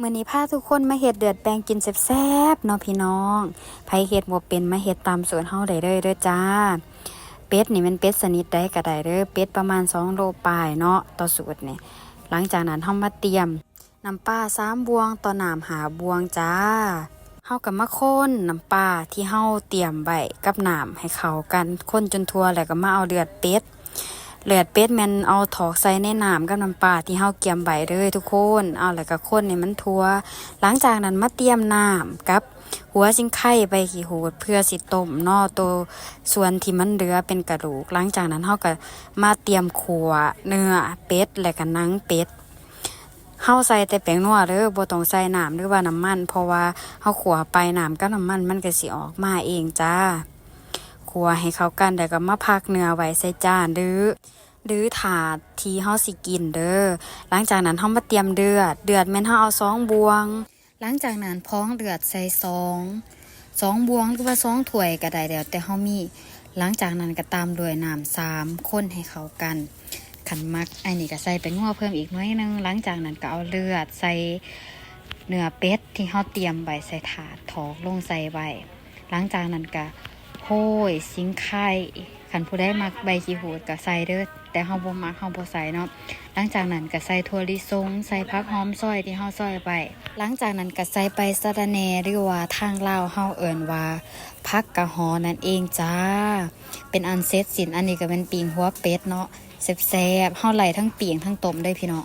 ມື້ນີ້ພາທຸກຄົນມາເຮັດເລືອດແປງກິນແຊບໆເນາະພີ່ນ້ອງ. ໃຜເຮັດບໍ່ເປັນມາເຮັດຕາມສູດເຮົາໄດ້ເລີຍເດີ້ຈ້າ. ເປັດນີ້ແມ່ນເປັດຊະນິດໃດກໍໄດ້ເດີ້, ເປັດປະມານສອງໂລປາຍເນາະຕໍ່ສູດນີ້. ຫຼັງຈາກນັ້ນເຮົາມາຕຽມນ້ຳປາສາມບ່ວງຕໍ່ນ້ຳຫ້າບ່ວງຈ້າ. ເຮົາກໍມາຄົນນ້ຳປາທີ່ເຮົາຕຽມໄວ້ກັບນ້ຳໃຫ້ເຂົ້າກັນ, ຄົນຈົນທົ່ວ ແລ້ວກໍມາເອົາເລືອດເປັດ ເລືອດເປັດແມ່ນເອົາຖອກໃສ່ໃນນ້ຳກັບນ້ຳປາທີ່ເຮົາກຽມໄວ້ເດີ້ທຸກຄົນ. ເອົາ ແລ້ວກໍຄົນໃຫ້ມັນທົ່ວ. ຫຼັງຈາກນັ້ນມາຕຽມນ້ຳກັບຫົວຊິງໄຄ ໃບຂີ້ຫູດ ເພື່ອຊິຕົ້ມເນາະ ໂຕສ່ວນທີ່ມັນເຫຼືອເປັນກະດູກ. ຫຼັງຈາກນັ້ນເຮົາກໍມາຕຽມຂົ້ວເນື້ອເປັດ ແລ້ວກໍໜັງເປັດ. ເຮົາໃສ່ແຕ່ແປ້ງນົວເດີ້, ບໍ່ຕ້ອງໃສ່ນ້ຳ ຫຼືວ່ານ້ຳມັນ, ເພາະວ່າເຮົາຂົ້ວໄປ ນ້ຳກັບນ້ຳມັນມັນກໍຊິອອກມາເອງຈ້າ. ຂົ້ວໃຫ້ເຂົ້າກັນ ແລ້ວກໍມາພັກເນື້ອໄວ້ໃສ່ຈານ ຫຼື ຫຼືຖາດທີ່ເຮົາຊິກິນເດີ້. ຫຼັງຈາກນັ້ນເຮົາມາຕຽມເລືອດ, ເລືອດແມ່ນເຮົາເອົາສອງບ່ວງ. ຫຼັງຈາກນັ້ນພອງເລືອດໃສ່ສອງ ສອງບ່ວງ ຫຼືວ່າສອງຖ້ວຍກໍໄດ້ ແລ້ວແຕ່ເຮົາມີ. ຫຼັງຈາກນັ້ນກໍຕາມດ້ວຍນ້ຳສາມ ຄົນໃຫ້ເຂົ້າກັນ. ຄັນມັກ ອັນນີ້ກໍໃສ່ແປ້ງນົວເພີ່ມອີກໜ້ອຍໜຶ່ງ. ຫຼັງຈາກນັ້ນກໍເອົາເລືອດໃສ່ເນື້ອເປັດທີ່ເຮົາຕຽມໄວ້ໃສ່ຖາດ ຖອກລົງໃສ່ໄວ້. ຫຼັງຈາກນັ້ນກະໂຮຍຊິງໄຄ, ຄັນຜູ້ໃດມັກໃບຂີ້ຫູດກະໃສ່ເດີ້, ແຕ່ເຮົາບໍ່ມັກ ເຮົາບໍ່ໃສ່ເນາະ. ຫຼັງຈາກນັ້ນກະໃສ່ຖົ່ວລິສົງ, ໃສ່ຜັກຫອມຊອຍທີ່ເຮົາຊອຍໄວ້. ຫຼັງຈາກນັ້ນກະໃສ່ໃບສະລະແໜ່ ຫຼືວ່າທາງລາວເຮົາເອີ້ນວ່າຜັກກະຫໍ່ນັ້ນເອງຈ້າ. ເປັນອັນເສັດສິ້ນ. ອັນນີ້ກະແມ່ນປີ້ງຫົວເປັດເນາະ, ແຊບໆ. ເຮົາໄລ່ທັງປີ້ງທັງຕົ້ມເດີ້ພີ່ນ້ອງ.